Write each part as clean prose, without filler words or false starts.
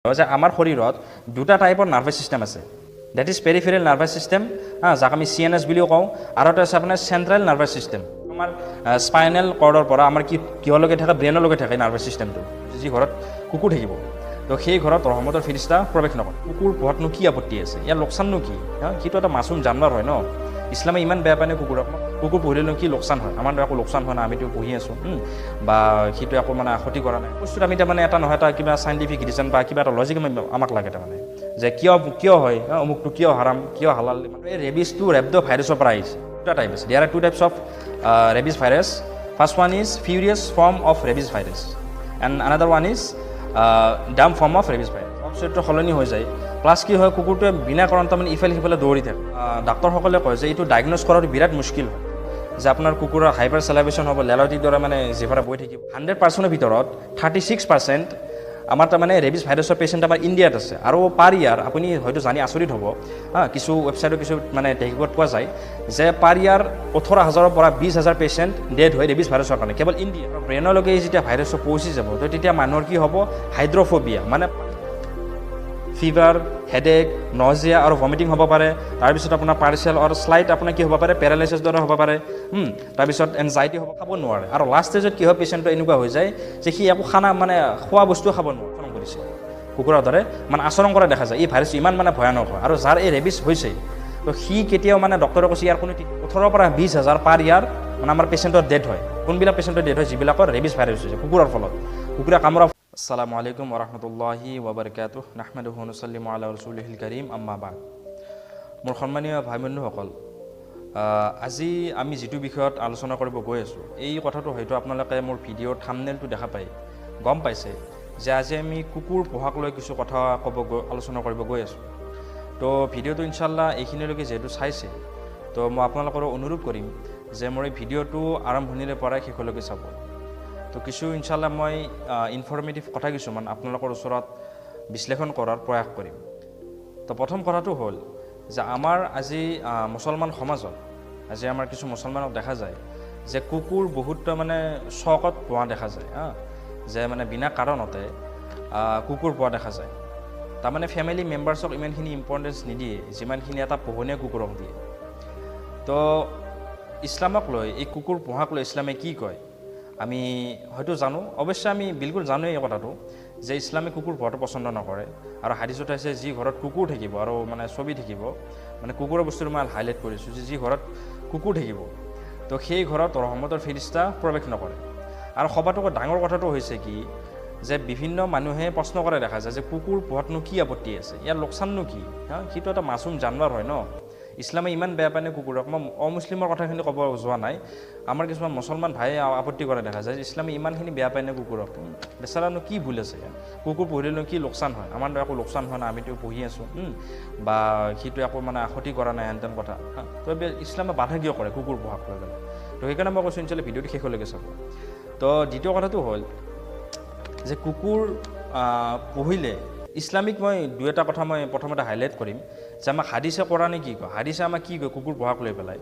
যে আমাৰ শৰীৰত দুটা টাইপৰ নাৰ্ভাছ চিষ্টেম আছে, that is peripheral nervous system, যাক আমি চি এন এছ বুলিও কওঁ, আৰু এটা আছে আপোনাৰ চেণ্ট্ৰেল নাৰ্ভাছ চিষ্টেম। আমাৰ স্পাইনেল কৰ্ডৰ পৰা আমাৰ কি কিহলৈকে থাকে, ব্ৰেইনলৈকে থাকে নাৰ্ভাছ চিষ্টেমটো। যি ঘৰত কুকুৰ থাকিব তো সেই ঘৰত ৰহমতৰ ফিৰিস্তা প্ৰৱেশ নকৰে। কুকুৰ পোহাতনো কি আপত্তি আছে, ইয়াৰ লোকচাননো কি? সিটো এটা মাছুম জানোৱাৰ হয় ন। ইছলামে ইমান বেয়া পায় নে কুকুৰক? কুকুৰ পুহিলেনো কি লোকচান হয়? আমাৰতো একো লোকচান হোৱা নাই, আমিতো পুহি আছোঁ, বা সিটো একো মানে ক্ষতি কৰা নাই। বস্তুত আমি তাৰমানে এটা নহয় এটা কিবা চাইণ্টিফিক ৰিজন বা কিবা এটা লজিক আমাক লাগে, তাৰমানে যে কিয় কিয় হয়, অমুকটো কিয় হাৰাম, কিয় হালাল। এই ৰেবিছটো ৰেবড' ভাইৰাছৰ পৰা আহিছে। দুটা টাইপ আছে, there are two types of rabies virus. First one is furious form of rabies virus and another one is dumb form of rabies virus. চৰিত্ৰ সলনি হৈ যায়। প্লাছ কি হয়, কুকুৰটোৱে বিনা কাৰণ তাৰমানে ইফালে সিফালে দৌৰি থাকে। ডাক্তৰসকলে কয় যে এইটো ডায়েগন'জ কৰাটো বিৰাট মুস্কিল হয়, যে আপোনাৰ কুকুৰৰ হাইপাৰ চেলাইভেশ্যন হ'ব, লেলাউটিৰ দৰে মানে জিভাৰে বৈ থাকিব। 100%ৰ ভিতৰত 36% আমাৰ তাৰমানে ৰেবিছ ভাইৰাছৰ পেচেণ্ট আমাৰ ইণ্ডিয়াত আছে। আৰু পাৰ ইয়াৰ আপুনি হয়তো জানি আচৰিত হ'ব, কিছু ৱেবছাইটত কিছু মানে তেহকিকত পোৱা যায় যে পাৰ ইয়াৰ 18,000ৰ পৰা 20,000 পেচেণ্ট ডেথ হয় ৰেবিছ ভাইৰাছৰ কাৰণে কেৱল ইণ্ডিয়া। ব্ৰেইনলৈকে যেতিয়া ভাইৰাছটো পहुঁচি যাব তো তেতিয়া মানুহৰ কি হ'ব, হাইড্ৰফবিয়া মানে ফিভাৰ, হেডেক, নজিয়া আৰু ভমিটিং হ'ব পাৰে। তাৰপিছত আপোনাৰ পাৰ্চিয়েল আৰু শ্লাইট আপোনাৰ কি হ'ব পাৰে, পেৰালাইচিছ দৰে হ'ব পাৰে। তাৰপিছত এনজাইটি হ'ব, খাব নোৱাৰে। আৰু লাষ্ট ষ্টেজত কি হয়, পেচেণ্টটো এনেকুৱা হৈ যায় যে সি একো খানা মানে খোৱা বস্তু খাব নোৱাৰে, আচৰণ কৰিছে কুকুৰৰ দৰে মানে আচৰণ কৰা দেখা যায়। এই ভাইৰাছটো ইমান মানে ভয়ানক হয়। আৰু যাৰ এই ৰেবিছ হৈছে তো সি কেতিয়াও মানে ডক্টৰে কৈছে ইয়াৰ কোনো 18ৰ পৰা 20,000 পাৰ ইয়াৰ মানে আমাৰ পেচেণ্টৰ ডেথ হয়। কোনবিলাক পেচেণ্টৰ ডেথ হয়? যিবিলাকৰ ৰেবিছ ভাইৰাছ হৈছে কুকুৰৰ ফলত, কুকুৰে কামোৰা। আসসালামু আলাইকুম ওৰহমতুল্লাহি ওবৰকাতুহ, নাহমাদুহু নুসাল্লিমু আলা ৰাসূলিহিল কাৰীম, আম্মা বাদ। মোৰ সন্মানীয় ভাই বন্ধুসকল, আজি আমি যিটো বিষয়ত আলোচনা কৰিব গৈ আছোঁ এই কথাটো হয়তো আপোনালোকে মোৰ ভিডিঅ'ৰ থাম্বনেইলটো দেখা পাই গম পাইছে যে আজি আমি কুকুৰ পোহাক লৈ কিছু কথা ক'ব গৈ আলোচনা কৰিব গৈ আছোঁ। তো ভিডিঅ'টো ইনশাল্লাহ এইখিনিলৈকে যিহেতু চাইছে তো মই আপোনালোকৰো অনুৰোধ কৰিম যে মোৰ এই ভিডিঅ'টো আৰম্ভণিৰে পৰাই শেষলৈকে চাব। তো কিছু ইনশাল্লাহ মই ইনফৰ্মেটিভ কথা কিছুমান আপোনালোকৰ ওচৰত বিশ্লেষণ কৰাৰ প্ৰয়াস কৰিম। তো প্ৰথম কথাটো হ'ল যে আমাৰ আজি মুছলমান সমাজত আজি আমাৰ কিছু মুছলমানক দেখা যায় যে কুকুৰ বহুত মানে চকত পোৱা দেখা যায়, যে মানে বিনা কাৰণতে কুকুৰ পোৱা দেখা যায়। তাৰমানে ফেমিলি মেম্বাৰ্ছক ইমানখিনি ইম্পৰ্টেঞ্চ নিদিয়ে যিমানখিনি এটা পোহনীয়া কুকুৰক দিয়ে। তো ইছলামক লৈ এই কুকুৰ পোহাক লৈ ইছলামে কি কয় আমি হয়তো জানো, অৱশ্যে আমি বিলকুল জানোৱেই এই কথাটো যে ইছলামে কুকুৰ পোহাটো পচন্দ নকৰে। আৰু হাদিছত আছে যি ঘৰত কুকুৰ থাকিব আৰু মানে ছবি থাকিব, মানে কুকুৰৰ বস্তুটো মই হাইলাইট কৰিছোঁ যে যি ঘৰত কুকুৰ থাকিব তো সেই ঘৰত ৰহমতৰ ফিৰিস্তা প্ৰৱেশ নকৰে। আৰু সবাতোকৈ ডাঙৰ কথাটো হৈছে কি যে বিভিন্ন মানুহে প্ৰশ্ন কৰা দেখা যায় যে কুকুৰ পোহাতনো কি আপত্তি আছে, ইয়াৰ লোকচাননো কি? সিটো এটা মাছুম জানোৱাৰ হয় ন। ইছলামে ইমান বেয়া পায় নে কুকুৰক? মই অমুছলিমৰ কথাখিনি ক'ব যোৱা নাই, আমাৰ কিছুমান মুছলমান ভাইয়ে আপত্তি কৰা দেখা যায় যে ইছলামে ইমানখিনি বেয়া পায় নে কুকুৰক? বেচেৰানো কি ভুল আছে, কুকুৰ পুহিলেনো কি লোকচান হয়? আমাৰতো একো লোকচান হোৱা নাই, আমিতো পুহি আছোঁ, বা সিটো একো মানে ক্ষতি কৰা নাই হেন তেন কথা। তো ইছলামে বাধা কিয় কৰে কুকুৰ পোহাক লৈ পেলাই? তো সেইকাৰণে মই কৈছোঁ ইনশাল্লাহ ভিডিঅ'টো শেষলৈকে চাব। তো দ্বিতীয় কথাটো হ'ল যে কুকুৰ পুহিলে ইছলামিক মই দুই এটা কথা মই প্ৰথমতে হাইলাইট কৰিম যে আমাক হাদিছে কৰা নে কি কয়, হাদিছে আমাক কি কয় কুকুৰ পোহাক লৈ পেলাই,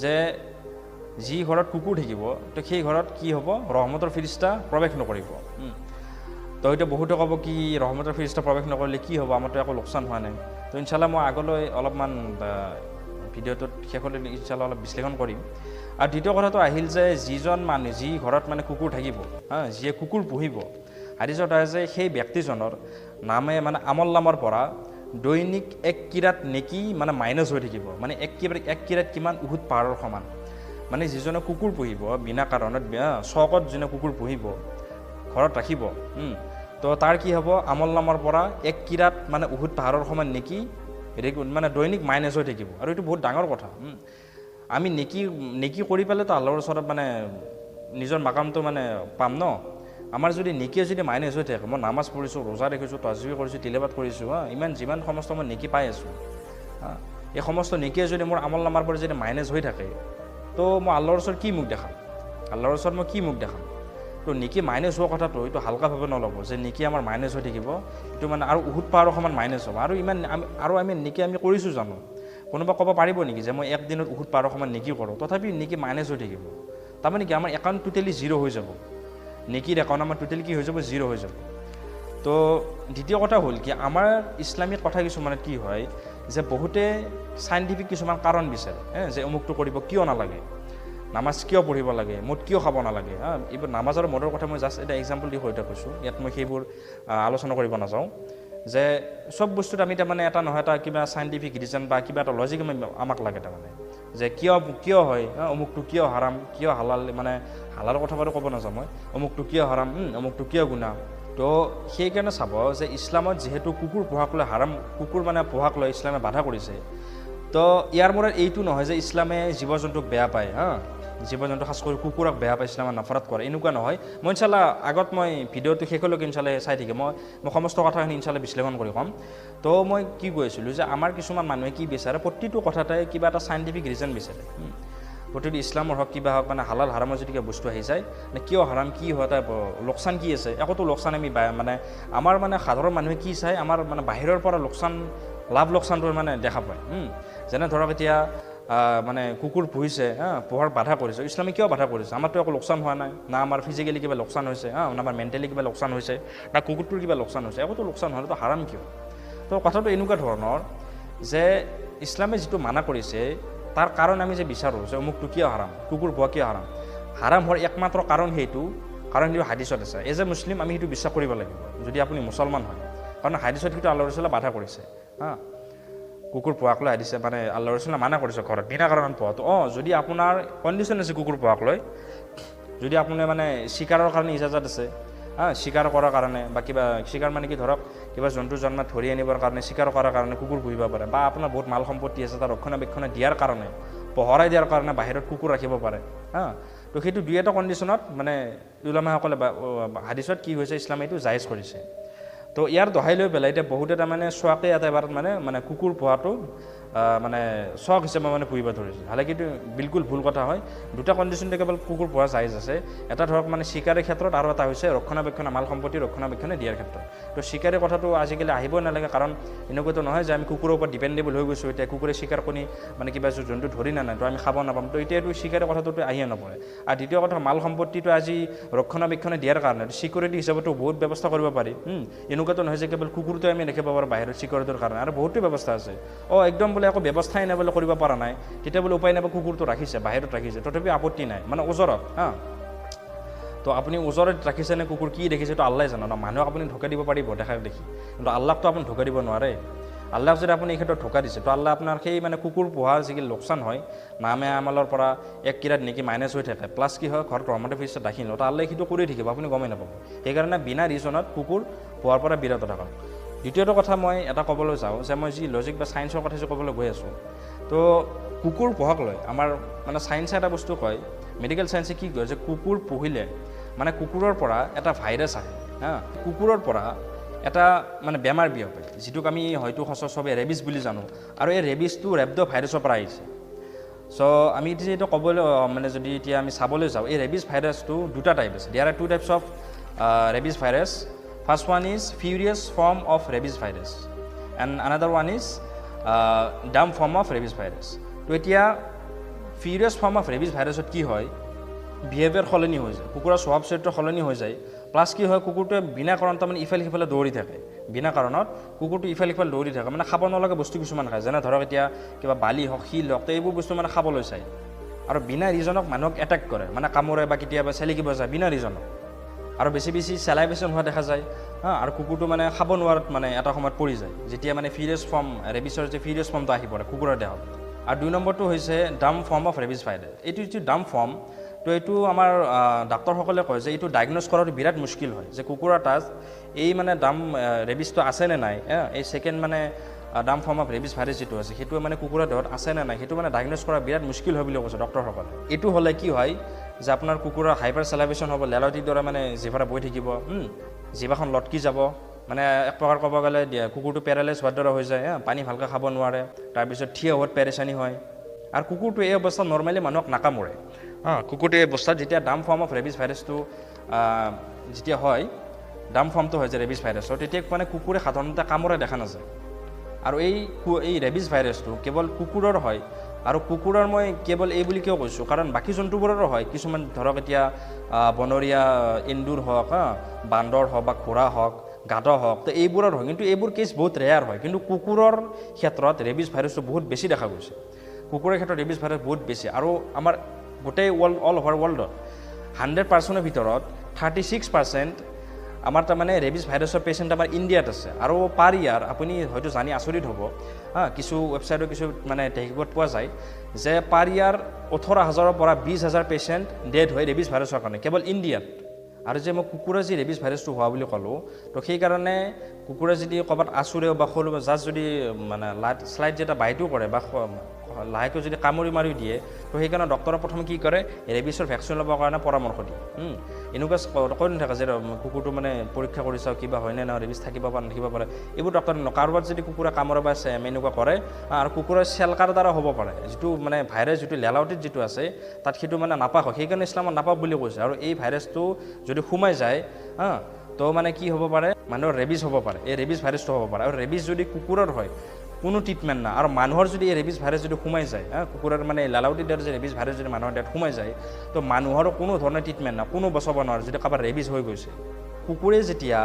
যে যি ঘৰত কুকুৰ থাকিব তো সেই ঘৰত কি হ'ব, ৰহমতৰ ফিৰিস্তা প্ৰৱেশ নকৰিব। তো হয়তো বহুতে ক'ব কি ৰহমতৰ ফিৰিস্তা প্ৰৱেশ নকৰিলে কি হ'ব, আমাৰতো একো লোকচান হোৱা নাই। তো ইনশাল্লাহ মই আগলৈ অলপমান ভিডিঅ'টোত শেষলৈ ইনশাল্লাহ অলপ বিশ্লেষণ কৰিম। আৰু দ্বিতীয় কথাটো আহিল যে যিজন মানুহ যি ঘৰত মানে কুকুৰ থাকিব, যিয়ে কুকুৰ পুহিব, হাদিছত আহে যে সেই ব্যক্তিজনৰ নামে মানে আমল নামৰ পৰা দৈনিক এক কিৰাত নেকি মানে মাইনাছ হৈ থাকিব, মানে এক কিৰাত কিমান, উহুদ পাহাৰৰ সমান। মানে যিজনে কুকুৰ পুহিব বিনা কাৰণত, চকত যোনে কুকুৰ পুহিব ঘৰত ৰাখিব, তো তাৰ কি হ'ব, আমল নামৰ পৰা এক কিৰাত মানে উহুদ পাহাৰৰ সমান নেকি মানে দৈনিক মাইনাছ হৈ থাকিব। আৰু এইটো বহুত ডাঙৰ কথা। আমি নেকি নেকি কৰি পেলাইতো আল্লাহৰ ওচৰত মানে নিজৰ মাকামটো মানে পাম ন। আমাৰ যদি নেকিয়ে যদি মাইনাছ হৈ থাকে, মই নামাজ পঢ়িছোঁ, ৰোজা ৰাখিছোঁ, তাজবি কৰিছোঁ, তিলাবাত কৰিছোঁ, ইমান যিমান সমস্ত মই নেকি পাই আছোঁ, এই সমস্ত নেকিয়ে যদি মোৰ আমল নামাৰ পৰা যদি মাইনাছ হৈ থাকে তো মই আল্লাহৰ ওচৰত কি মুখ দেখাম, আল্লাহৰ ওচৰত মই কি মুখ দেখাম? তো নেকি মাইনাছ হোৱা কথাটো এইটো হালকাভাৱে নল'ব যে নেকি আমাৰ মাইনাছ হৈ থাকিব, এইটো মানে আৰু উহুদ পাহাৰৰ সমান মাইনাছ হ'ব। আৰু ইমান আমি আৰু আমি নেকি আমি কৰিছোঁ জানো? কোনোবা ক'ব পাৰিব নেকি যে মই একদিনত উহুদ পাহাৰৰ সমান নেকি কৰোঁ, তথাপি নেকি মাইনাছ হৈ থাকিব? তাৰমানে কি আমাৰ একাউণ্ট টোটেলি জিৰ' হৈ যাব, নেকিৰ একাউণ্ট আমাৰ টোটেলি কি হৈ যাব, জিৰ' হৈ যাব। তো দ্বিতীয় কথা হ'ল কি, আমাৰ ইছলামিক কথা কিছুমানত কি হয় যে বহুতে চাইণ্টিফিক কিছুমান কাৰণ বিচাৰে, যে অমুকটো কৰিব কিয় নালাগে, নামাজ কিয় পঢ়িব লাগে, মদ কিয় খাব নালাগে। এইবোৰ নামাজ আৰু মদৰ কথা মই জাষ্ট এটা এক্সাম্পল দি সৈতে কৈছোঁ, ইয়াত মই সেইবোৰ আলোচনা কৰিব নাযাওঁ। যে চব বস্তুত আমি তাৰমানে এটা নহয় এটা কিবা চাইণ্টিফিক ৰিজন বা কিবা এটা লজিক আমাক লাগে, তাৰমানে যে কিয় কিয় হয়, অমুকটো কিয় হাৰাম, কিয় হালাল, মানে হালালৰ কথা বাৰু ক'ব নাযাওঁ মই, অমুকটো কিয় হাৰাম, অমুকটো কিয় গুণা। তো সেইকাৰণে চাব যে ইছলামত যিহেতু কুকুৰ পোহাক লৈ হাৰাম, কুকুৰ মানে পোহাক লৈ ইছলামে বাধা কৰিছে, তো ইয়াৰ মূৰত এইটো নহয় যে ইছলামে জীৱ জন্তুক বেয়া পায়, হা, জীৱ জন্তু খাচ কৰি কুকুৰক বেয়া পায়, ইছলামে নফৰত কৰে, এনেকুৱা নহয়। মই ইনশাল্লাহ আগত মই ভিডিঅ'টো শেষলৈকে ইনশাল্লাহ চাই থাকিম, মই সমস্ত কথাখিনি ইনশাল্লাহ বিশ্লেষণ কৰি ক'ম। তো মই কি কৈ আছিলোঁ যে আমাৰ কিছুমান মানুহে কি বিচাৰে, প্ৰতিটো কথাতে কিবা এটা চাইণ্টিফিক ৰিজন বিচাৰে, প্ৰতিটো ইছলামৰ হওক কিবা হওক, মানে হালাল হাৰামৰ যদি কিবা বস্তু আহি যায়, মানে কিয় হাৰাম, কি হয়, তাৰ লোকচান কি আছে, একোতো লোকচান আমি মানে আমাৰ মানে সাধাৰণ মানুহে কি চায়, আমাৰ মানে বাহিৰৰ পৰা লোকচান লাভ লোকচানটো মানে দেখা পায়। যেনে ধৰক এতিয়া মানে কুকুৰ পুহিছে, পোহাৰ বাধা কৰিছে, ইছলামে কিয় বাধা কৰিছে, আমাৰতো একো লোকচান হোৱা নাই, না আমাৰ ফিজিকেলি কিবা লোকচান হৈছে, না আমাৰ মেণ্টেলি কিবা লোকচান হৈছে, না কুকুৰটোৰ কিবা লোকচান হৈছে, একোতো লোকচান হোৱা নাই, তো হাৰাম কিয়? তো কথাটো এনেকুৱা ধৰণৰ যে ইছলামে যিটো মানা কৰিছে তাৰ কাৰণ আমি যে বিচাৰোঁ যে অমুকটো কিয় হাৰাম, কুকুৰ পোহা কিয় হাৰাম, হাৰাম হোৱাৰ একমাত্ৰ কাৰণ সেইটো, কাৰণ সেইটো হাদিছত আছে। এজ এ মুছলিম আমি সেইটো বিশ্বাস কৰিব লাগিব যদি আপুনি মুছলমান হয়, কাৰণ হাদিছত সেইটো আল্লাহ ৰছুলে বাধা কৰিছে। হা, কুকুৰ পোহাক লৈ হাদিছে মানে আল্লাহ ৰছুলে মানা কৰিছে ঘৰত বিনা কাৰণত পোহাটো। যদি আপোনাৰ কণ্ডিশ্যন আছে কুকুৰ পোহাক লৈ, যদি আপুনি মানে চিকাৰৰ কাৰণে ইজাজত আছে, হা, চিকাৰ কৰাৰ কাৰণে বা কিবা চিকাৰ মানে কি ধৰক কিবা জন্তু জন্ম ধৰি আনিবৰ কাৰণে চিকাৰ কৰাৰ কাৰণে কুকুৰ পুহিব পাৰে, বা আপোনাৰ বহুত মাল সম্পত্তি আছে তাৰ ৰক্ষণাবেক্ষণ দিয়াৰ কাৰণে, পহৰাই দিয়াৰ কাৰণে বাহিৰত কুকুৰ ৰাখিব পাৰে। হা, তো সেইটো দুই এটা কণ্ডিশ্যনত মানে উলামাসকলে হাদিছত কি হৈছে ইছলামে এইটো জায়েজ কৰিছে। তো ইয়াৰ দহাই লৈ পেলাই এতিয়া বহুতে তাৰমানে চোৱাকে এটা এবাৰত মানে মানে কুকুৰ পোহাটো মানে চখ হিচাপে মানে পুহিব ধৰিছে, হালাকি এইটো বিলকুল ভুল কথা হয়। দুটা কণ্ডিশ্যনতে কেৱল কুকুৰ পোহা জায়েজ আছে, এটা ধৰক মানে চিকাৰৰ ক্ষেত্ৰত আৰু এটা হৈছে ৰক্ষণাবেক্ষণ, মাল সম্পত্তি ৰক্ষণাবেক্ষণে দিয়াৰ ক্ষেত্ৰত। তো চিকাৰী কথাটো আজিকালি আহিবই নালাগে, কাৰণ এনেকুৱাতো নহয় যে আমি কুকুৰৰ ওপৰত ডিপেণ্ডেবল হৈ গৈছোঁ, এতিয়া কুকুৰে চিকাৰ কৰি মানে কিবা জন্তু ধৰি নানে তো আমি খাব নাপাম, তো এতিয়া এইটো চিকাৰী কথাটোতো আহিয়ে নপৰে। আৰু দ্বিতীয় কথা, মাল সম্পত্তিটো আজি ৰক্ষণাবেক্ষণে দিয়াৰ কাৰণে চিকিউৰিটি হিচাপেতো বহুত ব্যৱস্থা কৰিব পাৰি, এনেকুৱাতো নহয় যে কেৱল কুকুৰটোৱে আমি ৰাখিব পাৰোঁ বাহিৰত চিকিউৰিটিৰ কাৰণে, আৰু বহুতো ব্যৱস্থা আছে। একদম বোলে একো ব্যৱস্থাই নাই বোলে কৰিব পৰা নাই, তেতিয়া বোলে উপায় নাই, কুকুৰটো ৰাখিছে বাহিৰত ৰাখিছে, তথাপি আপত্তি নাই, মানে ওজৰত। হা, তো আপুনি ওজৰত ৰাখিছে নে কুকুৰ কি দেখিছে তো আল্লাই জানে ন, মানুহক আপুনি ধোকা দিব পাৰিব দেখাক দেখি, কিন্তু আল্লাহকতো আপুনি ধোকা দিব নোৱাৰে। আল্লাহক যদি আপুনি এই ক্ষেত্ৰত ধোকা দিছে তো আল্লাহ আপোনাৰ সেই মানে কুকুৰ পোহাৰ যিখিনি লোকচান হয়, নামে আমালৰ পৰা এক কিৰাত নেকি মাইনাছ হৈ থাকে, প্লাছ কি হয় ঘৰত ৰহমতে ফিছত ৰাখি লওঁ, তো আল্লাহ সেইটো কৰি থাকিব, আপুনি গমেই নাপাব। সেইকাৰণে বিনা ৰিজনত কুকুৰ পোহাৰ পৰা বিৰত থাকক। দ্বিতীয়টো কথা মই এটা ক'বলৈ যাওঁ যে মই যি লজিক বা ছায়েন্সৰ কথা যে ক'বলৈ গৈ আছোঁ, তো কুকুৰ পোহাক লৈ আমাৰ মানে ছায়েন্সে এটা বস্তু কয়, মেডিকেল ছায়েন্সে কি কয় যে কুকুৰ পুহিলে মানে কুকুৰৰ পৰা এটা ভাইৰাছ আহে, হা, কুকুৰৰ পৰা এটা মানে বেমাৰ বিয়পে, যিটোক আমি হয়তো সচৰাচৰ ৰেবিছ বুলি জানো, আৰু এই ৰেবিছটো ৰেবড' ভাইৰাছৰ পৰা আহিছে। চ' আমি এতিয়া এইটো ক'বলৈ মানে যদি এতিয়া আমি চাবলৈ যাওঁ, এই ৰেবিছ ভাইৰাছটো দুটা টাইপ আছে। There are two types of rabies virus. First one is furious form of rabies virus and another one is dumb form of rabies virus. তো এতিয়া ফিউৰিয়াছ ফৰ্ম অফ ৰেবিছ ভাইৰাছত কি হয়, বিহেভিয়াৰ সলনি হৈ যায়, কুকুৰৰ স্বভাৱ চৰিত্ৰ সলনি হৈ যায়, প্লাছ কি হয় কুকুৰটোৱে বিনা কাৰণত মানে ইফালে সিফালে দৌৰি থাকে, বিনা কাৰণত কুকুৰটো ইফালে সিফালে দৌৰি থাকে, মানে খাব নলগা বস্তু কিছুমান খায়, যেনে ধৰক এতিয়া কিবা বালি হওক, শিল হওক, তো এইবোৰ বস্তু মানে খাবলৈ চায়, আৰু বিনা ৰিজনক মানুহক এটেক কৰে, মানে কামোৰে বা কেতিয়াবা চেলেকিব যায় বিনা ৰিজনক, আৰু বেছি বেছি চেলাইভেশ্যন হোৱা দেখা যায়। হা, আৰু কুকুৰটো মানে খাব নোৱাৰাত মানে এটা সময়ত পৰি যায়, যেতিয়া মানে ফিৰিয়াছ ফৰ্ম ৰেবিছৰ যে ফিৰিয়াছ ফৰ্মটো আহি পৰে কুকুৰৰ দেহত। আৰু দুই নম্বৰটো হৈছে dumb form of rabies virus. এইটো যিটো ডাম ফৰ্ম, তো এইটো আমাৰ ডাক্তৰসকলে কয় যে এইটো ডায়েগন'জ কৰাটো বিৰাট মুস্কিল হয়, যে কুকুৰৰ তাত এই মানে ডাম ৰেবিছটো আছে নে নাই, এই ছেকেণ্ড মানে dumb form of rabies virus যিটো আছে সেইটো মানে কুকুৰৰ দেহত আছে নে নাই সেইটো মানে ডায়েগন'জ কৰা বিৰাট মুস্কিল হয় বুলি কৈছে ডক্টৰসকলে। এইটো হ'লে কি হয় যে আপোনাৰ কুকুৰৰ হাইপাৰ চেলাইভেশ্যন হ'ব, লেলতিৰ দৰে মানে জিভাৰে বৈ থাকিব, জিভাখন লটকি যাব, মানে এক প্ৰকাৰ ক'ব গ'লে কুকুৰটো পেৰালাইজ হোৱাৰ দৰে হৈ যায়, পানী ভালকৈ খাব নোৱাৰে, তাৰপিছত থিয় হোৱাত পেৰেচানি হয়, আৰু কুকুৰটো এই অৱস্থাত নৰ্মেলি মানুহক নাকামোৰে। কুকুৰটো এই অৱস্থাত যেতিয়া ডাম ফৰ্ম অফ ৰেবিছ ভাইৰাছটো যেতিয়া হয়, ডাম ফৰ্মটো হয় যে ৰেবিছ ভাইৰাছৰ, তেতিয়া মানে কুকুৰে সাধাৰণতে কামোৰে দেখা নাযায়। আৰু এই ৰেবিছ ভাইৰাছটো কেৱল কুকুৰৰ হয়, আৰু কুকুৰৰ মই কেৱল এই বুলি কিয় কৈছোঁ, কাৰণ বাকী জন্তুবোৰৰো হয় কিছুমান, ধৰক এতিয়া বনৰীয়া এন্দুৰ হওক, বান্দৰ হওক বা ঘোঁৰা হওক গাধ হওক, তো এইবোৰৰ হয়, কিন্তু এইবোৰ কেছ বহুত ৰেয়াৰ হয়। কিন্তু কুকুৰৰ ক্ষেত্ৰত ৰেবিজ ভাইৰাছটো বহুত বেছি দেখা গৈছে। কুকুৰৰ ক্ষেত্ৰত ৰেবিজ ভাইৰাছ বহুত বেছি। আৰু আমাৰ গোটেই ৱৰ্ল্ড, অল অভাৰ ৱৰ্ল্ডত 100%ৰ ভিতৰত 36% আমাৰ তাৰমানে ৰেবিজ ভাইৰাছৰ পেচেণ্ট আমাৰ ইণ্ডিয়াত আছে। আৰু পাৰ ইয়াৰ আপুনি হয়তো জানি আচৰিত হ'ব, হা, কিছু ৱেবছাইটৰ কিছু মানে তেহকিকত পোৱা যায় যে পাৰ ইয়াৰ 18,000ৰ পৰা 20,000 পেচেণ্ট ডেথ হয় ৰেবিজ ভাইৰাছৰ কাৰণে কেৱল ইণ্ডিয়াত। আৰু যে মই কুকুৰে যি ৰেবিজ ভাইৰাছটো হোৱা বুলি ক'লোঁ, তো সেইকাৰণে কুকুৰে যদি ক'ৰবাত আঁচোৰেও বা সৰু জাষ্ট যদি মানে লাইট শ্লাইড যেতিয়া বাইটো কৰে বা লাহেকৈ যদি কামুৰি মাৰি দিয়ে, তো সেইকাৰণে ডক্টৰে প্ৰথমে কি কৰে, ৰেবিছৰ ভেকচিন ল'বৰ কাৰণে পৰামৰ্শ দিয়ে। এনেকুৱা কৈ নাথাকে যে কুকুৰটো মানে পৰীক্ষা কৰি চাওঁ কিবা হয়নে নহয়, ৰেবিছ থাকিব পাৰে নাথাকিব পাৰে, এইবোৰ ডক্টৰে কাৰোবাৰ যদি কুকুৰে কামোৰে বা এনেকুৱা কৰে। আৰু কুকুৰৰ চেলকাৰ দ্বাৰা হ'ব পাৰে, যিটো মানে ভাইৰাছ যিটো লেলাউটিত যিটো আছে তাত সেইটো মানে নাপাক হয়, সেইকাৰণে ইছলামত নাপাক বুলি কৈছে। আৰু এই ভাইৰাছটো যদি সোমাই যায়, হা, তো মানে কি হ'ব পাৰে, মানুহৰ ৰেবিছ হ'ব পাৰে, এই ৰেবিছ ভাইৰাছটো হ'ব পাৰে। আৰু ৰেবিছ যদি কুকুৰৰ হয় কোনো ট্ৰিটমেণ্ট নাই। আৰু মানুহৰ যদি এই ৰেবিছ ভাইৰাছ যদি সোমাই যায়, হা, কুকুৰৰ মানে লালাউটিৰ দ্বাৰা যদি ৰেবিছ ভাইৰাছ যদি মানুহৰ দেহত সোমাই যায়, তো মানুহৰো কোনো ধৰণৰ ট্ৰিটমেণ্ট নাই, কোনো বচাব নোৱাৰে যদি কাৰোবাৰ ৰেবিছ হৈ গৈছে। কুকুৰে যেতিয়া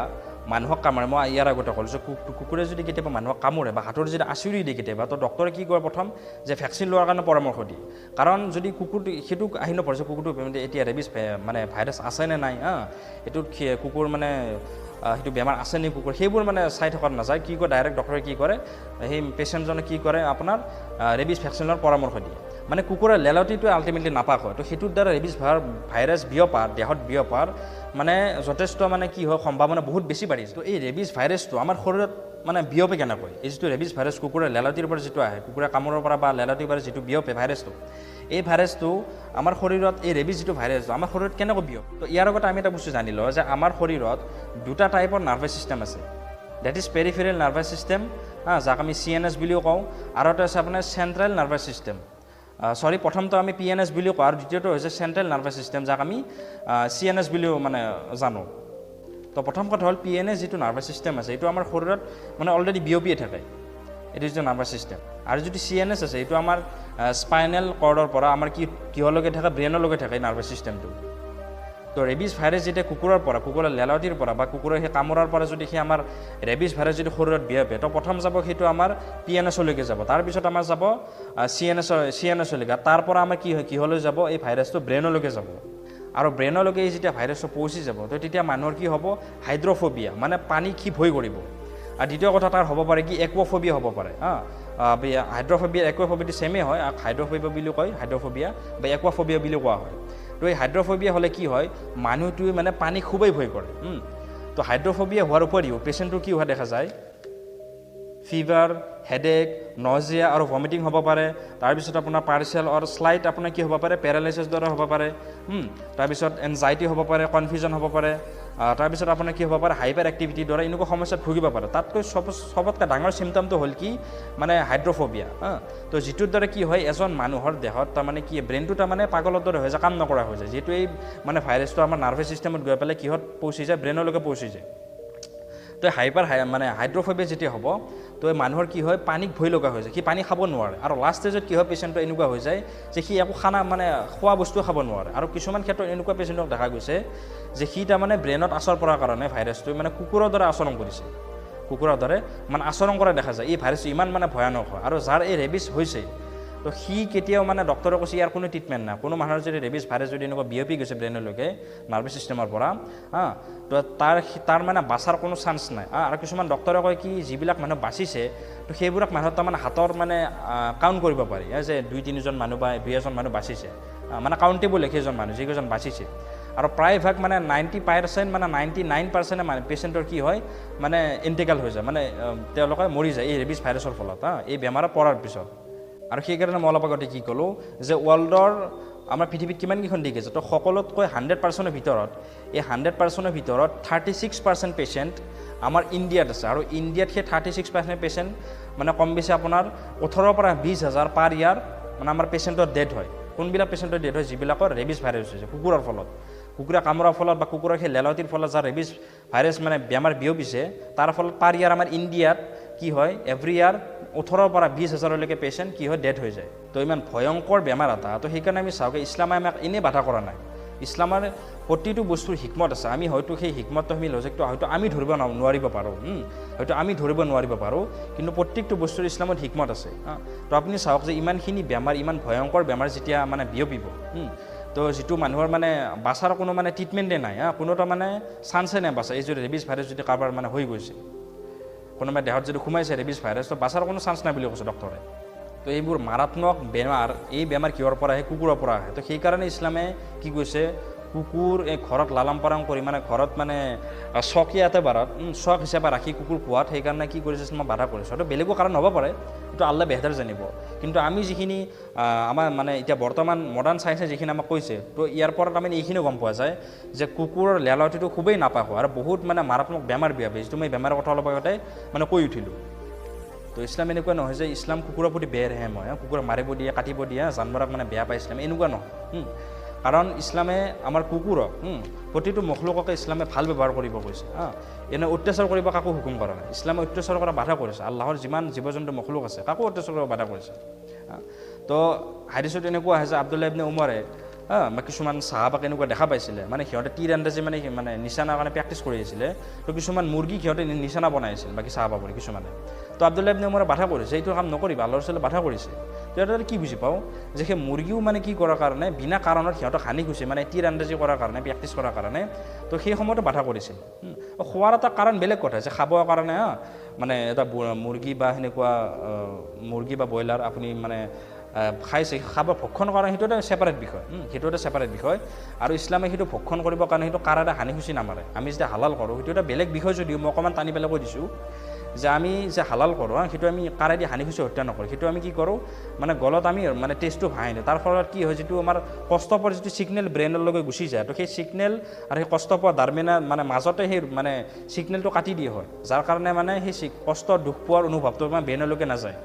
মানুহক কামোৰে, মই ইয়াৰ আগতে ক'লোঁ যে কুকুৰে যদি কেতিয়াবা মানুহক কামোৰে বা হাতৰ যদি আঁচুৰি দিয়ে কেতিয়াবা, তো ডক্টৰে কি কৰে প্ৰথম যে ভেকচিন লোৱাৰ কাৰণে পৰামৰ্শ দিয়ে। কাৰণ যদি কুকুৰটো সেইটো আহি নপৰে যে কুকুৰটো এতিয়া ৰেবিছ মানে ভাইৰাছ আছে নে নাই, হা, এইটোত কুকুৰ মানে সেইটো বেমাৰ আছে নে কুকুৰ, সেইবোৰ মানে চাই থকাত নাযায়। কি কৰে ডাইৰেক্ট ডক্টৰে কি কৰে, সেই পেচেণ্টজনে কি কৰে আপোনাৰ ৰেবিছ ভেকচিনৰ পৰামৰ্শ দিয়ে। মানে কুকুৰৰ লেলাউটিটোৱে আল্টিমেটলি নাপাক হয়, তো সেইটোৰ দ্বাৰা ৰেবিছ ভাইৰাছ বিয়পাৰ, দেহত বিয়পাৰ মানে যথেষ্ট মানে কি হয় সম্ভাৱনা বহুত বেছি বাঢ়ি যায়। তো এই ৰেবিছ ভাইৰাছটো আমাৰ শৰীৰত মানে বিয়পে কেনেকৈ, এই যিটো ৰেবিছ ভাইৰাছ কুকুৰৰ লেলাউটিৰ পৰা যিটো আহে, কুকুৰে কামোৰৰ পৰা বা লেলাউটিৰ পৰা যিটো বিয়পে ভাইৰাছটো, এই ভাইৰাছটো আমাৰ শৰীৰত, এই ৰেবিছ যিটো ভাইৰাছটো আমাৰ শৰীৰত কেনেকৈ বিয়পে। তো ইয়াৰ আগতে আমি এটা বস্তু জানি লওঁ যে আমাৰ শৰীৰত দুটা টাইপৰ নাৰ্ভাছ ছিষ্টেম আছে, that is peripheral nervous system, হা, যাক আমি চি এন এছ বুলিও কওঁ, আৰু এটা আছে আপোনাৰ চেণ্ট্ৰেল নাৰ্ভাছ ছিষ্টেম। চৰি, প্ৰথমটো আমি পি এন এছ বুলিও কওঁ আৰু দ্বিতীয়টো হৈছে চেণ্ট্ৰেল নাৰ্ভাছ ছিষ্টেম, যাক আমি চি এন এছ বুলিও মানে জানো। তো প্ৰথম কথা হ'ল পি এন এছ যিটো নাৰ্ভাছ ছিষ্টেম আছে এইটো আমাৰ শৰীৰত মানে অলৰেডি বিয়পিয়ে থাকে, এইটো যিটো নাৰ্ভাছ ছিষ্টেম। আৰু যিটো চি এন এছ আছে এইটো আমাৰ স্পাইনেল কৰ্ডৰ পৰা আমাৰ কি কিহলৈকে থাকে, ব্ৰেইনলৈকে থাকে নাৰ্ভাছ ছিষ্টেমটো। তো ৰেবিছ ভাইৰাছ যেতিয়া কুকুৰৰ পৰা, কুকুৰৰ লেলাউটিৰ পৰা বা কুকুৰৰ সেই কামোৰাৰ পৰা যদি সেই আমাৰ ৰেবিছ ভাইৰাছ যদি শৰীৰত বিয়পে, তো প্ৰথম যাব সেইটো আমাৰ পি এন এছলৈকে যাব, তাৰপিছত আমাৰ যাব চি এন এছৰ, চি এন এছলৈকে, তাৰ পৰা আমাৰ কি হয় কিহলৈ যাব, এই ভাইৰাছটো ব্ৰেইনলৈকে যাব। আৰু ব্ৰেইনলৈকে এই যেতিয়া ভাইৰাছটো পहुঁচি যাব, তো তেতিয়া মানুহৰ কি হ'ব, হাইড্ৰফবিয়া, মানে পানী সি ভয় কৰিব। আৰু দ্বিতীয় কথা তাৰ হ'ব পাৰে কি, একুৱাফবিয়া হ'ব পাৰে। হা, হাইড্ৰফবিয়া একুৱাফবিয়াটো ছেমেই হয়, হাইড্ৰফবিয়া বুলিও কয়, হাইড্ৰফবিয়া বা একুৱাফবিয়া বুলিও কোৱা হয়। তো এই হাইড্ৰফবিয়া হ'লে কি হয়, মানুহটোৱে মানে পানী খুবেই ভয় কৰে। তো হাইড্ৰফবিয়া হোৱাৰ উপৰিও পেচেণ্টটোৰ কি হোৱা দেখা যায়, ফিভাৰ, হেডেক, নজিয়া আৰু ভমিটিং হ'ব পাৰে। তাৰপিছত আপোনাৰ পাৰ্চেল অৰ শ্লাইট আপোনাৰ কি হ'ব পাৰে, পেৰালাইচিছ দ্বাৰা হ'ব পাৰে। তাৰপিছত এনজাইটি হ'ব পাৰে, কনফিউজন হ'ব পাৰে। তাৰপিছত আপোনাৰ কি হ'ব পাৰে, হাইপাৰ এক্টিভিটিৰ দ্বাৰা এনেকুৱা সমস্যাত ভুগিব পাৰে। তাতকৈ চবতকৈ ডাঙৰ চিমটমটো হ'ল কি, মানে হাইড্ৰফবিয়া। হা, তো যিটোৰ দ্বাৰা কি হয়, এজন মানুহৰ দেহত তাৰমানে কি ব্ৰেইনটো তাৰমানে পাগলৰ দৰে হৈ যায়, কাম নকৰা হৈ যায়। যিহেতু এই মানে ভাইৰাছটো আমাৰ নাৰ্ভাছ ছিষ্টেমত গৈ পেলাই কিহত পहुঁচি যায়, ব্ৰেইনলৈকে পহুঁচি যায়। তো মানে হাইড্ৰফবিয়া যেতিয়া হ'ব, তো এই মানুহৰ কি হয়, পানীক ভয় লগা হৈ যায়, সি পানী খাব নোৱাৰে। আৰু লাষ্ট ষ্টেজত কি হয়, পেচেণ্টটো এনেকুৱা হৈ যায় যে সি একো খানা মানে খোৱা বস্তু খাব নোৱাৰে। আৰু কিছুমান ক্ষেত্ৰত এনেকুৱা পেচেণ্টক দেখা গৈছে যে সি তাৰমানে ব্ৰেইনত আচৰ পৰাৰ কাৰণে ভাইৰাছটোৱে মানে কুকুৰৰ দৰে আচৰণ কৰিছে, কুকুৰৰ দৰে মানে আচৰণ কৰা দেখা যায়। এই ভাইৰাছটো ইমান মানে ভয়ানক হয়। আৰু যাৰ এই ৰেবিছ হৈছে, তো সি কেতিয়াও মানে ডক্টৰে কৈছে ইয়াৰ কোনো ট্ৰিটমেণ্ট নাই। কোনো মানুহৰ যদি ৰেবিছ ভাইৰাছ যদি এনেকুৱা বিয়পি গৈছে ব্ৰেইনলৈকে নাৰ্ভাছ ছিষ্টেমৰ পৰা, হা, তো তাৰ মানে বাচাৰ কোনো চান্স নাই। আৰু কিছুমান ডক্টৰে কয় কি, যিবিলাক মানুহ বাচিছে তো সেইবোৰক মানুহৰ তাৰমানে হাতৰ মানে কাউণ্ট কৰিব পাৰি যে 2-3জন মানুহ বা 2-1জন মানুহ বাচিছে, মানে কাউণ্টেবল সেইজন মানুহ যিকেইজন বাচিছে। আৰু প্ৰায়ভাগ মানে 90% মানে 99% মানে পেচেণ্টৰ কি হয়, মানে ইণ্টেগাল হৈ যায়, মানে তেওঁলোকে মৰি যায় এই ৰেবিছ ভাইৰাছৰ ফলত, হা, এই বেমাৰত পৰাৰ পিছত। আৰু সেইকাৰণে মই অলপ আগতে কি ক'লোঁ যে ৱৰ্ল্ডৰ আমাৰ পৃথিৱীত কিমানকেইখন দেশ আছে, তো সকলোতকৈ 100%ৰ ভিতৰত, এই 100%ৰ ভিতৰত 36% পেচেণ্ট আমাৰ ইণ্ডিয়াত আছে। আৰু ইণ্ডিয়াত সেই 36% পেচেণ্ট মানে কম বেছি আপোনাৰ 18ৰ পৰা 20 হাজাৰ পাৰ ইয়াৰ মানে আমাৰ পেচেণ্টৰ ডেথ হয়। কোনবিলাক পেচেণ্টৰ ডেথ হয়, যিবিলাকৰ ৰেবিছ ভাইৰাছ হৈছে কুকুৰৰ ফলত, কুকুৰে কামোৰাৰ ফলত বা কুকুৰৰ সেই লেলাউটিৰ ফলত যাৰ ৰেবিছ ভাইৰাছ মানে বেমাৰ বিয়পিছে, তাৰ ফলত পাৰ ইয়াৰ আমাৰ ইণ্ডিয়াত কি হয়, এভৰি ইয়াৰ 18ৰ পৰা 20 হাজাৰলৈকে পেচেণ্ট কি হয়, ডেথ হৈ যায়। তো ইমান ভয়ংকৰ বেমাৰ এটা, তো সেইকাৰণে আমি চাওঁ ইছলামে আমাক এনেই বাধা কৰা নাই। ইছলামৰ প্ৰতিটো বস্তুৰ হিকমত আছে। আমি হয়তো সেই হিকমতটো, আমি লজিকটো হয়তো আমি ধৰিব নোৱাৰিব পাৰোঁ, হয়তো আমি ধৰিব নোৱাৰিব পাৰোঁ, কিন্তু প্ৰত্যেকটো বস্তুৰ ইছলামত হিকমত আছে। তো আপুনি চাওক যে ইমানখিনি বেমাৰ, ইমান ভয়ংকৰ বেমাৰ যেতিয়া মানে বিয়পিব, তো যিটো মানুহৰ মানে বাচাৰ কোনো মানে ট্ৰিটমেণ্টেই নাই, কোনো এটা মানে চান্সে নাই বাচা। এই যদি ৰেবিছ ভাইৰাছ যদি কাৰোবাৰ মানে হৈ গৈছে, কোনোবা দেহত যদি সোমাইছে ৰেবিছ ভাইৰাছ, তো বাচাৰ কোনো চান্স নাই বুলি কৈছে ডক্টৰে। তো এইবোৰ মাৰাত্মক বেমাৰ, এই বেমাৰ কিহৰ পৰা আহে? কুকুৰৰ পৰা আহে। তো সেইকাৰণে ইছলামে কি কৈছে, কুকুৰ এই ঘৰত লালন পালন কৰি মানে ঘৰত মানে চকীয়াতে বাৰত চক হিচাপে ৰাখি কুকুৰ পোৱাত সেইকাৰণে কি কৰিছে, ইছলামে বাধা কৰিছে। হয়তো বেলেগো কাৰণ হ'ব পাৰে, সেইটো আল্লাহ বেহতাৰ জানিব। কিন্তু আমি যিখিনি আমাৰ মানে এতিয়া বৰ্তমান মডাৰ্ণ চায়েন্সে যিখিনি আমাক কৈছে, তো ইয়াৰ পৰা তাৰমানে এইখিনিও গম পোৱা যায় যে কুকুৰৰ লেলাউটিটো খুবেই নাপাক আৰু বহুত মানে মাৰাত্মক বেমাৰ বিয়পে, যিটো মই বেমাৰৰ কথা অলপ আগতে মানে কৈ উঠিলোঁ। তো ইছলাম এনেকুৱা নহয় যে ইছলাম কুকুৰৰ প্ৰতি বেৰহেম হয়, কুকুৰক মাৰিব দিয়ে, কাটিব দিয়ে, জানবৰক মানে বেয়া পায় ইছলামে, এনেকুৱা নহয়। কাৰণ ইছলামে আমাৰ কুকুৰক, প্ৰতিটো মখলুককে ইছলামে ভাল ব্যৱহাৰ কৰিব কৈছে। এনে অত্যাচাৰ কৰিব কাকো হুকুম কৰা নাই, ইছলামে অত্যাচাৰ কৰা বাধা কৰিছে। আল্লাহৰ যিমান জীৱ জন্তু মখলুক আছে কাকো অত্যাচাৰ কৰিব বাধা কৰিছে। তো হাদিছত এনেকুৱা আহে যে আব্দুল্লাহ ইবনে উমৰে বা কিছুমান চাহাবাক এনেকুৱা দেখা পাইছিলে, মানে সিহঁতে তীৰ আন্দাজে মানে মানে নিচানাৰ কাৰণে প্ৰেক্টিছ কৰি আছিলে। তো কিছুমান মুৰ্গী সিহঁতে নিচানা বনাইছিল, বাকী চাহাবাবোৰে কিছুমানে। তো আব্দুল্লাহ ইবনে উমৰে বাধা কৰিছে, এইটো কাম নকৰিবা, আল্লাহৰ ৰাছুলে বাধা কৰিছে। তো ইয়াতে কি বুজি পাওঁ যে সেই মুৰ্গীও মানে কি কৰাৰ কাৰণে বিনা কাৰণত সিহঁতক হানি গৈছে, মানে তীৰ আন্দাজি কৰাৰ কাৰণে, প্ৰেক্টিছ কৰাৰ কাৰণে, তো সেই সময়তো বাধা কৰিছিল। খোৱাৰ এটা কাৰণ বেলেগ কথা যে খাবৰ কাৰণে মানে এটা মুৰ্গী বা সেনেকুৱা মুৰ্গী বা ব্ৰইলাৰ আপুনি মানে খাইছে, খাব ভক্ষণ কৰা সেইটো এটা ছেপাৰেট বিষয়, সেইটো এটা ছেপাৰেট বিষয়। আৰু ইছলামে সেইটো ভক্ষণ কৰিবৰ কাৰণে সেইটো কাৰাৰে হানি খুচি নামাৰে। আমি যেতিয়া হালাল কৰোঁ সেইটো এটা বেলেগ বিষয়, যদিও মই অকণমান টানি পেলাই কৈ দিছোঁ যে আমি যে হালাল কৰোঁ সেইটো আমি কাৰেদি হানি খুচি হত্যা নকৰোঁ, সেইটো আমি কি কৰোঁ মানে গলত আমি মানে টেষ্টটো ভাঙি দিওঁ। তাৰ ফলত কি হয়, যিটো আমাৰ কষ্ট পোৱাৰ যিটো ছিগনেল ব্ৰেইনৰ লগত গুচি যায়, তো সেই ছিগনেল আৰু সেই কষ্ট পোৱাৰ দাৰমিনা মানে মাজতে সেই মানে ছিগনেলটো কাটি দিয়া হয়, যাৰ কাৰণে মানে সেই কষ্ট দুখ পোৱাৰ অনুভৱটো মানে ব্ৰেইনলৈকে নাযায়,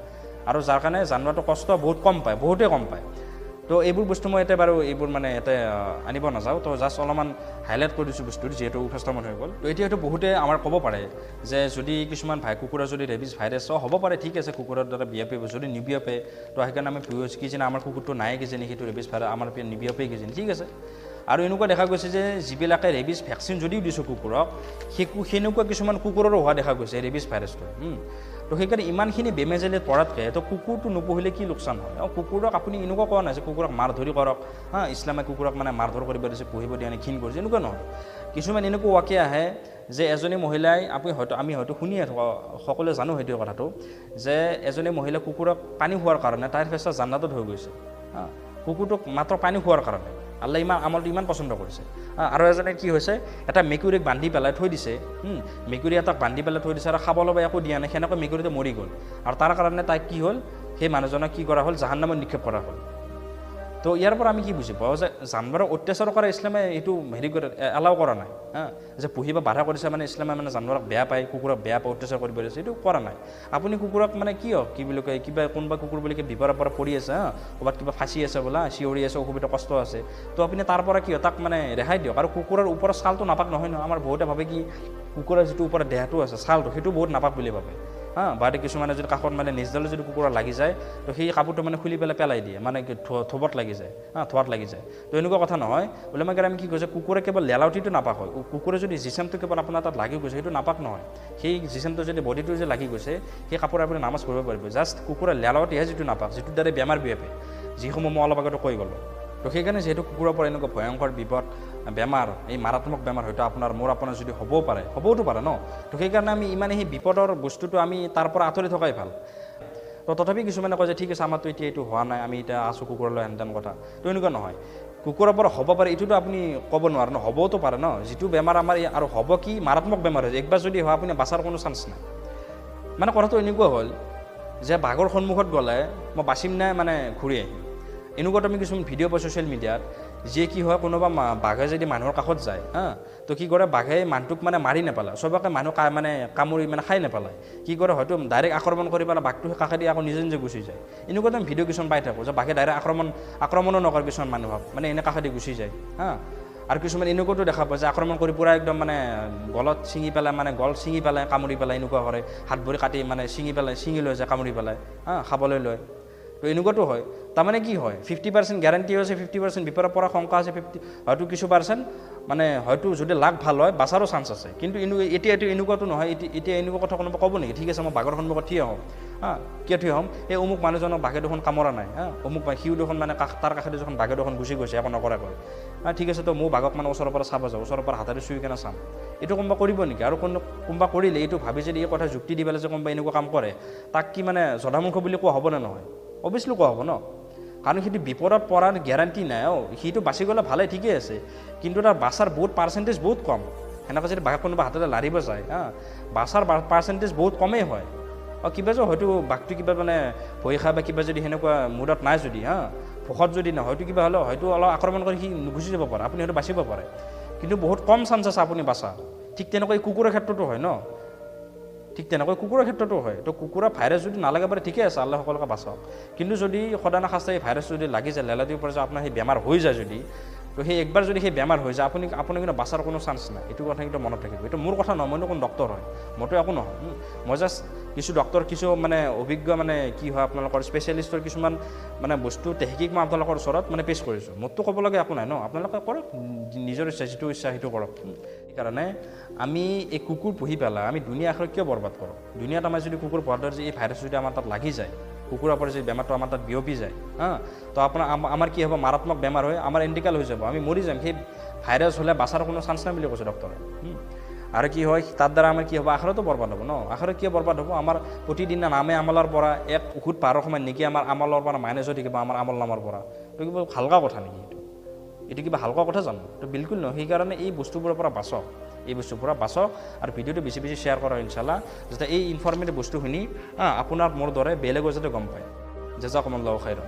আৰু যাৰ কাৰণে জানোৱাৰটো কষ্ট বহুত কম পায়, বহুতেই কম পায়। তো এইবোৰ বস্তু মই ইয়াতে বাৰু এইবোৰ মানে ইয়াতে আনিব নাযাওঁ, তো জাষ্ট অলপমান হাইলাইট কৰি দিছোঁ বস্তুটো, যিহেতু উফাস্তমন হৈ গ'ল। তো এতিয়া হয়তো বহুতে আমাৰ ক'ব পাৰে যে যদি কিছুমান ভাই কুকুৰৰ যদি ৰেবিছ ভাইৰাছ হ'ব পাৰে, ঠিক আছে, কুকুৰৰ দ্বাৰা বিয়পিব, যদি নিবিয়পে তো সেইকাৰণে আমি কিজানি আমাৰ কুকুৰটো নাই কিজানি সেইটো ৰেবিছ ভাইৰাছ আমাৰ নিবিয়পে কিজানি, ঠিক আছে। আৰু এনেকুৱা দেখা গৈছে যে যিবিলাকে ৰেবিছ ভেকচিন যদিও দিছোঁ কুকুৰক, সেনেকুৱা কিছুমান কুকুৰৰো হোৱা দেখা গৈছে ৰেবিছ ভাইৰাছটো। তো সেইকাৰণে ইমানখিনি বেমেজালিত পৰাতকৈ তো কুকুৰটো নুপুহিলে কি লোকচান হয়? কুকুৰক আপুনি এনেকুৱা কোৱা নাই যে কুকুৰক মাৰ ধৰি কৰক, হা, ইছলামে কুকুৰক মানে মাৰ ধৰ কৰিব দিছে, পুহিব দিয়া নাই, ঘিণ কৰিছে, এনেকুৱা নহয়। কিছুমান এনেকুৱা ৱাকিয়া আহে যে এজনী মহিলাই, আপুনি হয়তো আমি হয়তো শুনিয়ে থাকোঁ, সকলোৱে জানো সেইটো কথাটো, যে এজনী মহিলা কুকুৰক পানী খোৱাৰ কাৰণে তাইৰ ফেচা জান্নাতত হৈ গৈছে, হা, কুকুৰটোক মাত্ৰ পানী খোৱাৰ কাৰণে আল্লাহ ইমান আমলটো ইমান পচন্দ কৰিছে। আৰু এজনে কি হৈছে, এটা মেকুৰীক বান্ধি পেলাই থৈ দিছে, মেকুৰী এটাক বান্ধি পেলাই থৈ দিছে আৰু খাব ল'ব একো দিয়া নাই, সেনেকৈ মেকুৰীটো মৰি গ'ল। আৰু তাৰ কাৰণে তাইক কি হ'ল, সেই মানুহজনক কি কৰা হ'ল, জাহান্নামত নিক্ষেপ কৰা হ'ল। তো ইয়াৰ পৰা আমি কি বুজি পাওঁ যে জানবাৰক অত্যাচাৰ কৰা ইছলামে এইটো হেৰি কৰে, এলাউ কৰা নাই, হা, যে পুহিব বাধা কৰিছে মানে ইছলামে মানে জানবাৰক বেয়া পায়, কুকুৰক বেয়া পায়, অত্যাচাৰ কৰিব দিছে, এইটো কৰা নাই। আপুনি কুকুৰক মানে কিয় কি বুলি কয়, কিবা কোনোবা কুকুৰ বুলি বিপদৰ পৰা পৰি আছে, হা, ক'ৰবাত কিবা ফাঁচি আছে বোলা, চিঞৰি আছে, অসুবিধা কষ্ট আছে, তো আপুনি তাৰ পৰা কিয় তাক মানে ৰেহাই দিয়ক। আৰু কুকুৰৰ ওপৰৰ ছালটো নাপাক নহয় নহয়, আমাৰ বহুতে ভাবে কি কুকুৰৰ যিটো ওপৰৰ দেহটো আছে ছালটো, সেইটো বহুত নাপাক বুলি ভাবে, হা, বা কিছুমানে যদি কাষত মানে নিজডালো যদি কুকুৰা লাগি যায় তো সেই কাপোৰটো মানে খুলি পেলাই পেলাই দিয়ে, মানে থোবত লাগি যায়, হা, ধোৱাত লাগি যায়। তো এনেকুৱা কথা নহয়। বোলে মই আমি কি কৈছে, কুকুৰে কেৱল লেলাউটিটো নাপাক হয়, কুকুৰে যদি জিচেমটো কেৱল আপোনাৰ তাত লাগি গৈছে সেইটো নাপাক নহয়, সেই জিচেমটো যদি বডিটো যে লাগি গৈছে সেই কাপোৰ আপুনি নামাজ পঢ়িব পাৰিব। জাষ্ট কুকুৰে লেলাউটিহে যিটো নাপাক, যিটোৰ দ্বাৰা বেমাৰ বিয়পে, যিসমূহ মই অলপ আগতে কৈ গ'লোঁ। তো সেইকাৰণে যিহেতু কুকুৰৰ পৰা এনেকুৱা ভয়ংকৰ বিপদ বেমাৰ, এই মাৰাত্মক বেমাৰ হয়তো আপোনাৰ মোৰ আপোনাৰ যদি হ'বও পাৰে, হ'বওতো পাৰে ন, তো সেইকাৰণে আমি ইমানে সেই বিপদৰ বস্তুটো আমি তাৰ পৰা আঁতৰি থকাই ভাল। তো তথাপি কিছুমানে কয় যে ঠিক আছে আমাৰতো এতিয়া এইটো হোৱা নাই, আমি এতিয়া আছোঁ কুকুৰলৈ হেন তেন কথা, তো এনেকুৱা নহয়। কুকুৰৰ পৰা হ'ব পাৰে এইটোতো আপুনি ক'ব নোৱাৰে ন, হ'বওতো পাৰে ন, যিটো বেমাৰ আমাৰ আৰু হ'ব কি মাৰাত্মক বেমাৰ হৈছে, একবাৰ যদি হয় আপুনি বাচাৰ কোনো চান্স নাই। মানে কথাটো এনেকুৱা হ'ল যে বাঘৰ সন্মুখত গ'লে মই বাচিম নাই মানে ঘূৰি আহিম, এনেকুৱাতো আমি কিছুমান ভিডিঅ' পাওঁ ছ'চিয়েল মিডিয়াত, যিয়ে কি হয় কোনোবা বাঘে যদি মানুহৰ কাষত যায়, হা, তো কি কৰে বাঘে মানুহটোক মানে মাৰি নেপেলায়, চবকে মানুহ মানে কামুৰি মানে খাই নেপেলায়, কি কৰে হয়তো ডাইৰেক্ট আক্ৰমণ কৰি পেলাই বাঘটো সেই কাষেদি আকৌ নিজে নিজে গুচি যায়। এনেকুৱাতো আমি ভিডিঅ' কিছুমান পাই থাকোঁ যে বাঘে ডাইৰেক্ট আক্ৰমণো নকৰে কিছুমান মানুহক, মানে এনে কাষেদি গুচি যায়, হা। আৰু কিছুমান এনেকুৱাতো দেখা পোৱা যায় আক্ৰমণ কৰি পূৰা একদম মানে গলত ছিঙি পেলাই, মানে গল ছিঙি পেলাই কামুৰি পেলাই এনেকুৱা কৰে, হাত ভৰি কাটি মানে ছিঙি পেলাই, ছিঙি লৈ যায় কামুৰি পেলাই, হা, খাবলৈ লয়। তো এনেকুৱাতো হয়। তাৰমানে কি হয়, 50% গেৰাণ্টি আছে, 50% বিপদৰ পৰা শংকা আছে, 50 হয়তো কিছু পাৰ্চেণ্ট মানে হয়তো যদি লাক ভাল হয় বাচাৰো চান্স আছে। কিন্তু এতিয়া এইটো এনেকুৱাটো নহয়, এতিয়া এনেকুৱা কথা কোনোবা ক'ব নেকি, ঠিক আছে মই বাঘৰ সন্মুখত থিয় হ'ম, হা কিয় থিয় হ'ম, এই অমুক মানুহজনক বাঘে দেখোন কামোৰা নাই, হা অমুক সিও দেখোন মানে তাৰ কাষেদি দেখোন বাঘে দেখোন গুচি গৈছে একো নকৰাকৈ, হা ঠিক আছে তো মোৰ বাঘক মানে ওচৰৰ পৰা চাব যাওঁ, ওচৰৰ পৰা হাতেৰে চুই কেনে চাম, এইটো কোনোবা কৰিব নেকি? আৰু কোনোবা কৰিলে এইটো ভাবি যদি এই কথা যুক্তি দি পেলাই যে কোনোবা এনেকুৱা কাম কৰে, তাক কি মানে জধামূৰ্খ বুলি কোৱা হ'বনে নহয়? অভিয়াছলি কোৱা হ'ব ন, কাৰণ সেইটো বিপদত পৰাৰ গেৰাণ্টি নাই। অ' সিটো বাচি গ'লে ভালে, ঠিকেই আছে, কিন্তু তাৰ বাচাৰ বহুত পাৰ্চেণ্টেজ বহুত কম। সেনেকৈ যদি বাঘ কোনোবা হাততে লাৰিব যায়, হা বাচাৰ পাৰ্চেণ্টেজ বহুত কমেই হয়। অ' কিবা যে হয়তো বাঘটো কিবা মানে ভয় খাই বা কিবা যদি সেনেকুৱা মুডত নাই যদি, হা ভোকত যদি নহয়, হয়তো কিবা হ'লে হয়তো অলপ আক্ৰমণ কৰি সি গুচি যাব পাৰে, আপুনি হয়তো বাচিব পাৰে, কিন্তু বহুত কম চান্স আছে আপুনি বাচা। ঠিক তেনেকৈ কুকুৰৰ ক্ষেত্ৰতো হয় ন, ঠিক তেনেকৈ কুকুৰৰ ক্ষেত্ৰতো হয়। তো কুকুৰৰ ভাইৰাছ যদি নালাগে পাৰে ঠিকে আছে, আল্লাহ সকলোকে বাচাওক, কিন্তু যদি সদায় নাখাস্তে এই ভাইৰাছ যদি লাগি যায়, লেলাটিৰ পৰা যে আপোনাৰ সেই বেমাৰ হৈ যায় যদি, তো সেই একবাৰ যদি সেই বেমাৰ হৈ যায় আপুনি কিন্তু বাচাৰ কোনো চান্স নাই। এইটো কথা কিন্তু মনত ৰাখিব। এইটো মোৰ কথা নহয়, মইতো কোন ডক্টৰ হয়, মইতো একো নহয়, মই জাষ্ট কিছু ডক্টৰ, কিছু মানে অভিজ্ঞ মানে কি হয় আপোনালোকৰ স্পেচিয়েলিষ্টৰ কিছুমান মানে বস্তু তেহকিক মই আপোনালোকৰ ওচৰত মানে পেছ কৰিছোঁ। মোৰতো ক'ব লগা একো নাই ন, আপোনালোকে কৰক নিজৰ ইচ্ছা, যিটো ইচ্ছা সেইটো কৰক। সেইকাৰণে আমি এই কুকুৰ পুহি পেলাই আমি দুনীয়া আখৰত কিয় বৰবাদ কৰোঁ? দুনীয়াত আমাৰ যদি কুকুৰ পোহাৰ দৰে এই ভাইৰাছ যদি আমাৰ তাত লাগি যায়, কুকুৰৰ পৰা যদি বেমাৰটো আমাৰ তাত বিয়পি যায়, হা তো আপোনাৰ আমাৰ কি হ'ব, মাৰাত্মক বেমাৰ হৈ আমাৰ এণ্টিকেল হৈ যাব, আমি মৰি যাম। সেই ভাইৰাছ হ'লে বাচাৰ কোনো চান্স নাই বুলি কৈছে ডক্টৰে। আৰু কি হয় তাৰ দ্বাৰা আমাৰ কি হ'ব, আখৰতো বৰবাদ হ'ব ন। আখৰত কিয় বৰবাদ হ'ব, আমাৰ প্ৰতিদিনা নামে আমলৰ পৰা এক উখুত পাৰৰ সময়ত নেকি আমাৰ আমলৰ পৰা মাইনাছ হৈ থাকিব আমাৰ আমল নামৰ পৰা। তো কিবা হালকা কথা নেকি এইটো? এইটো কিবা হালকা কথা জানো? তো বিলকুল নহয়। সেইকাৰণে এই বস্তুবোৰৰ পৰা বাচক, এই বস্তুৰ পৰা বাচক, আৰু ভিডিঅ'টো বেছি বেছি শ্বেয়াৰ কৰক ইনশাআল্লাহ, যাতে এই ইনফৰ্মেটিভ বস্তুখিনি আপোনাৰ মোৰ দৰে বেলেগো যাতে গম পায়। জাজাকুমুল্লাহু খাইৰান।